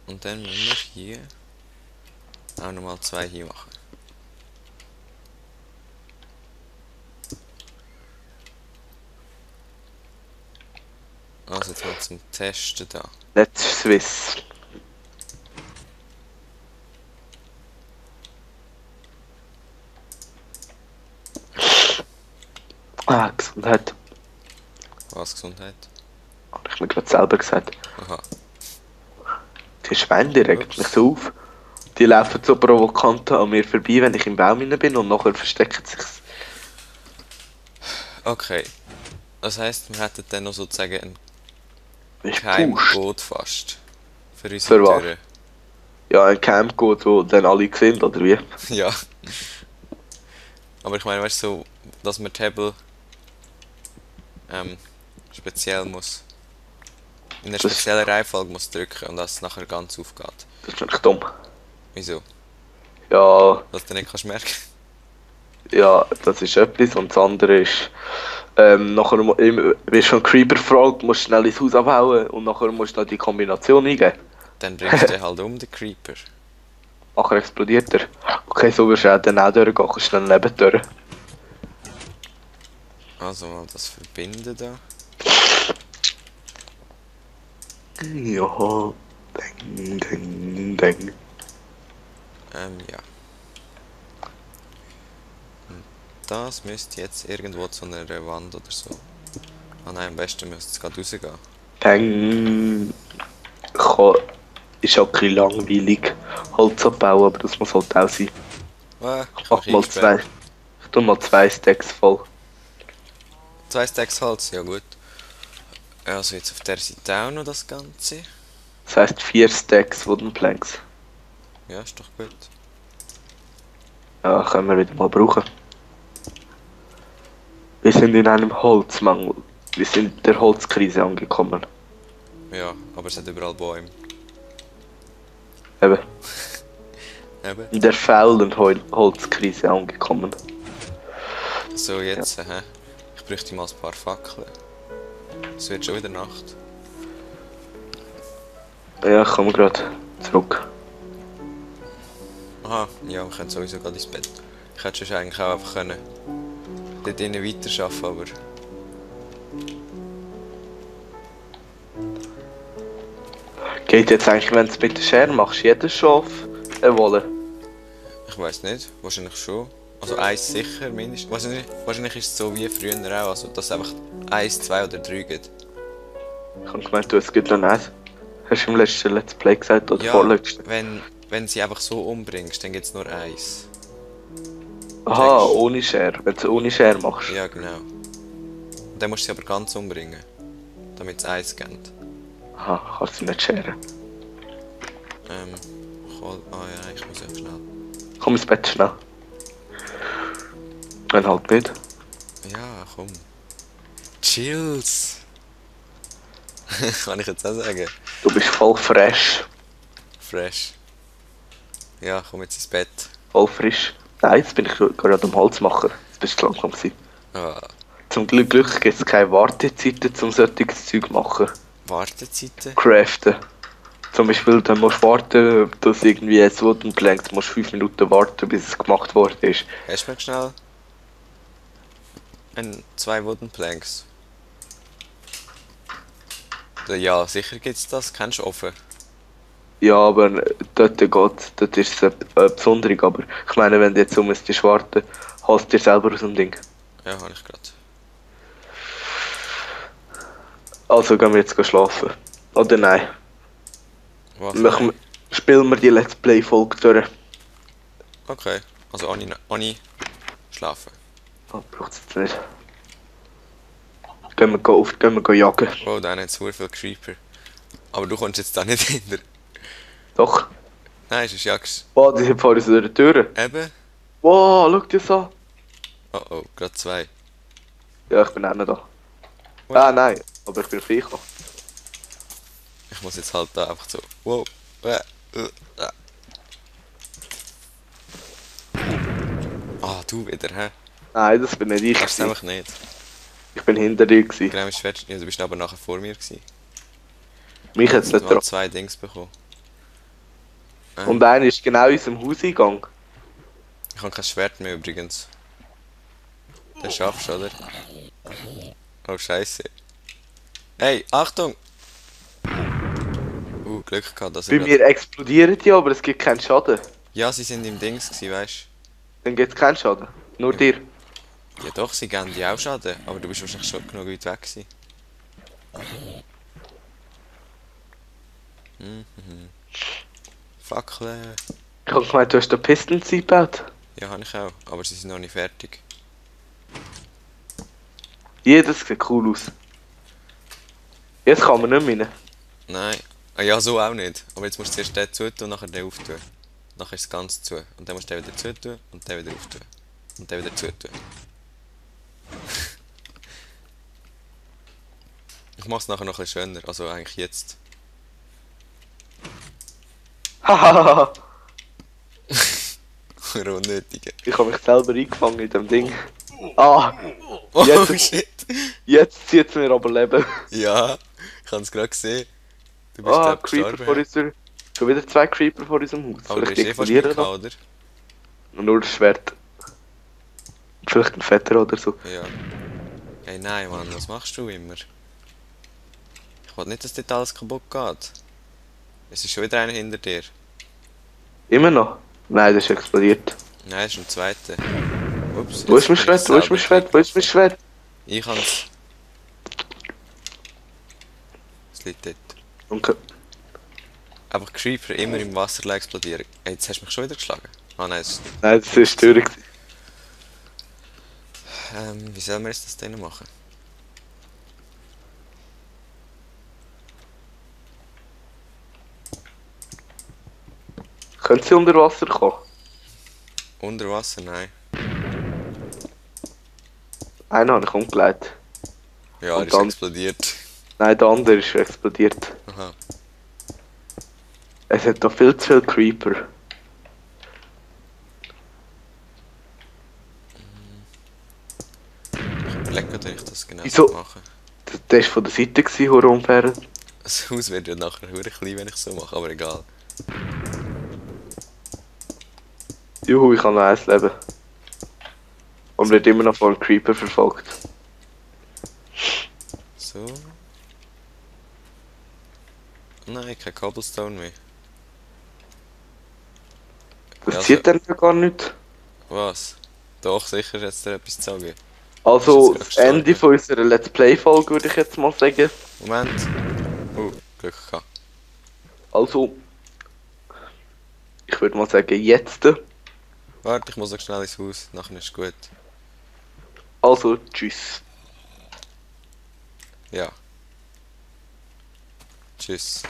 Und dann müssen wir hier auch nochmal 2 hier machen. Also jetzt mal zum Testen da. Let's Swiss. Ah, Gesundheit. Was, Gesundheit? Habe ich mir gerade selber gesagt. Aha. Die Schweine, die regen Ups. mich so auf. Die laufen so provokant an mir vorbei, wenn ich im Baum rein bin und nachher verstecken sich. Okay. Das heisst, wir hätten dann noch sozusagen einen Ist Pust. Keimcode fast. Für unsere Für was? Türen. Ja, ein Camp geht, wo dann alle sehen, oder wie? Ja. Aber ich meine, weißt du, so, dass man Table ähm, speziell muss. In einer Das, speziellen Reihenfolge muss drücken und dass es nachher ganz aufgeht. das ist wirklich dumm. Wieso? Ja, Dass du nicht kannst merken. ja, das ist etwas und das andere ist, nachher wirst du von Creeper gefragt, musst schnell ins Haus abhauen und nachher musst du noch die Kombination eingeben. Dann bringst du den halt um, den Creeper. Nachher explodiert er. Okay, so wirst du auch dann auch durchgehen, kannst schnell neben durch. Also mal das verbinden da. Ja, ding, ding, ding. Ja. Das müsste jetzt irgendwo zu einer Wand oder so. Ah nein, am besten müsste es gerade rausgehen. Ding. Kann, ist auch ein bisschen langweilig, Holz abbauen, aber das muss halt auch sein. Ah, Ich ich habe mach mich mal eingesperrt. zwei. Ich tu mal 2 Stacks voll. 2 Stacks Holz, ja gut. Also jetzt auf der Seite auch noch das Ganze. Das heisst 4 Stacks Wooden Planks. Ja, ist doch gut. Ja, können wir wieder mal brauchen. Wir sind in einem Holzmangel. Wir sind in der Holzkrise angekommen. Ja, aber es hat überall Bäume. Eben. Eben. In der faulen Holzkrise angekommen. So, Ja, jetzt, hä? Ich bräuchte mal ein paar Fackeln. Es wird schon wieder Nacht. ja, ich komme gerade zurück. Aha, ja, wir können sowieso gerade ins Bett. Ich hätte schon eigentlich auch einfach können dort drinnen weiterarbeiten, aber Geht jetzt eigentlich, wenn du es mit der Schere machst, jedes Schaf eine Wolle? ich weiß nicht. Wahrscheinlich schon. Also eins sicher, mindestens. Wahrscheinlich ist es so wie früher auch, also dass es einfach 1, 2 oder 3 gibt. Ich habe gemeint, es gibt noch eins. Hast du im letzten Let's Play gesagt oder Ja, vorletzten? wenn sie einfach so umbringst, dann gibt es nur eins. Aha, Checkst? ohne Schere. Wenn du es ohne Schere machst. Ja, genau. Und dann musst du sie aber ganz umbringen, damit es eins gibt. Aha, kannst du nicht scheren. Ähm, ah ja, ich muss ja schnell. Komm ins Bett schnell. Wenn halt nicht. Ja, komm. Chills! Kann ich jetzt auch sagen. Du bist voll fresh. Fresh. Ja, komm jetzt ins Bett. Voll frisch. Nein, jetzt bin ich gerade am Holzmacher. Jetzt bist du langsam gewesen. Ah, Zum Glück gibt es keine Wartezeiten, um solches Zeug zu machen. Wartezeiten? Craften. Zum Beispiel, dann musst du warten, dass irgendwie ein Wooden Plank, du musst 5 Minuten warten, bis es gemacht worden ist. Hast du mir schnell 2 Wooden Planks? Ja, sicher gibt's das. Kennst du offen? Ja, aber dort ist es eine Besonderung. Aber ich meine, wenn du jetzt so müsstest warten, hast du dir selber so ein Ding. Ja, habe ich gerade. Also gehen wir jetzt schlafen. Oder nein? Was? Machen Nein. wir, spielen wir die Let's Play-Folge durch. Okay. Also ohne schlafen. Oh, braucht es jetzt nicht. Gehen wir jagen. Wow, da hat so viel Creeper. Aber du kommst jetzt da nicht hinter. Doch. Nein, sonst jagst Wow, die sind vor unserer Tür. du. Eben. Wow, schau dir das an. Oh oh, gerade 2. Ja, ich bin auch nicht da. Wow. Ah, nein. Aber ich bin auf dich gekommen. Ich muss jetzt halt da einfach so. Wow. Ah, du wieder, hä? Nein, das bin nicht ich Hast du es gewesen. einfach nicht. Ich bin hinter dir gewesen. Genau, ist fertig. Ja, du bist aber nachher vor mir gewesen. Mich Ich habe jetzt jetzt nicht mal dran. 2 Dings bekommen. Und einer ist genau in unserem Haus eingegangen. Ich habe kein Schwert mehr übrigens. Den schaffst du, oder? Oh, scheiße. Hey, Achtung! Glück gehabt, dass Bei er mir explodieren die, aber es gibt keinen Schaden. Ja, sie sind im Dings gewesen, weißt Dann gibt es keinen Schaden. Nur Ja. dir. du? Ja doch, sie geben dir auch Schaden, aber du bist wahrscheinlich schon genug weit weg gewesen. Fackeln. Ich hab gemeint, du hast den Pistons eingebaut. Ja, habe ich auch, aber sie sind noch nicht fertig. Jedes sieht cool aus. Jetzt kann man nicht mehr rein. Nein. Ah, ja, so auch nicht. Aber jetzt musst du zuerst den zutun und nachher den auftun. Nachher ist es ganz zu. Und dann musst du den wieder zutun und den wieder auftun. Und den wieder zutun. Ich mach's nachher noch ein bisschen schöner, also eigentlich jetzt. Hahaha. Unnötige. Ich habe mich selber eingefangen in dem Ding. Ah, Oh Jetzt- shit! jetzt zieht es mir aber Leben. Ja, ich hab's gerade gesehen. Du bist Ah, glaub Creeper gestorben. vor unserer... Schon wieder 2 Creeper vor unserem Haus. Aber du Soll ich bist die eh fast explodieren mit noch? oder? Nur das Schwert. Vielleicht ein Fetter oder so. Ja. Hey nein Mann, was machst du immer? Ich will nicht, dass dort alles kaputt geht. Es ist schon wieder einer hinter dir. Immer noch? Nein, das ist explodiert. Nein, es ist ein zweiter. Ups, Wo ist mein jetzt bin ich Schwert? Wo ist mein selber Schwert? Wo ist mein geklickt. Schwert? Ich hab's. Es liegt dort. Danke. Einfach Creeper immer im Wasser explodieren. Hey, jetzt hast du mich schon wieder geschlagen. Ah nein, Nein, das ist Störung. wie sollen wir jetzt das denn machen? Können sie unter Wasser kommen? Unter Wasser? Nein. Einen habe ich umgelegt. Ja, Und er ist dann- explodiert. Nein, der andere ist explodiert. Aha. Es hat da viel zu viele Creeper. Ich überlege, ob ich das genau Wieso? mache. Der war von der Seite, hure unfair. Das Haus wird ja nachher verdammt klein, wenn ich so mache, aber egal. Juhu, ich habe noch eins Leben. Und wird immer noch von einem Creeper verfolgt. So. Nein, kein Cobblestone mehr. Das Ja, zieht dann ja gar nicht. Was? Doch, sicher hat es dir etwas zu sagen. Also, Ist das jetzt gerade Ende von unserer Let's Play-Folge würde ich jetzt mal sagen. Moment. Glück gehabt. Also, ich würde mal sagen, jetzt. Warte, ich muss noch schnell ins Haus, nachher ist gut. Also, tschüss. Ja. Tschüss.